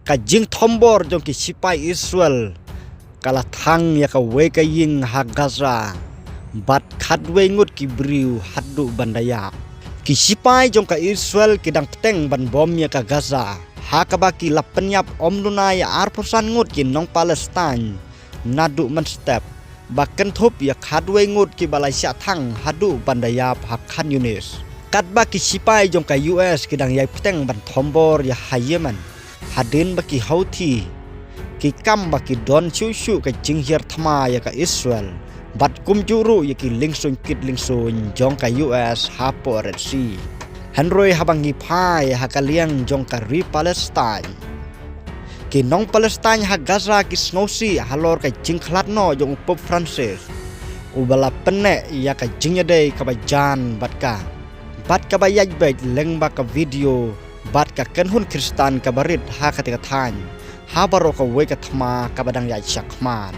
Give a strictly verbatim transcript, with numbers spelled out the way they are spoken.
Ka jingthombor jong ki sipai Israel ka la thang ïa kawei ka ïing ha Gaza bad khatwei ngut ki briew haduh ban da ïap. Ki sipai jong ka Israel ki dang pteng ban bom ïa ka Gaza, ha kaba ki la pynïap ym duna ïa arphew san ngut ki nong Palestine naduh mynstep, ba kynthup ïa khatwei ngut kiba la shah thang haduh ban da ïap ha Khan Yunis. Katba ki sipai jong ka U S ki dang ïai pteng ban thombor ïa ha Yemen, hadien ba ki Houthi ki kam ba ki don shuh shuh ka jinghiar thma ïa ka Israel bad kumjuh ruh ïa ki liengsuiñ kit liengsuiñ jong ka U S hapoh Red Sea. Hynrei haba ngi phai ha ka liang jong ka ri Palestine, ki nong Palestine ha Gaza ki sngewsih halor ka jingkhlad noh jong u Pope Francis, uba la pynneh ïa ka jingïadei kaba jan bad ka, bad kaba ïaid beit lyngba ka video bad ka kynhun Khristan kaba rit ha katei ka thaiñ, ha baroh kawei ka thma kaba dang ïaid shakhmat.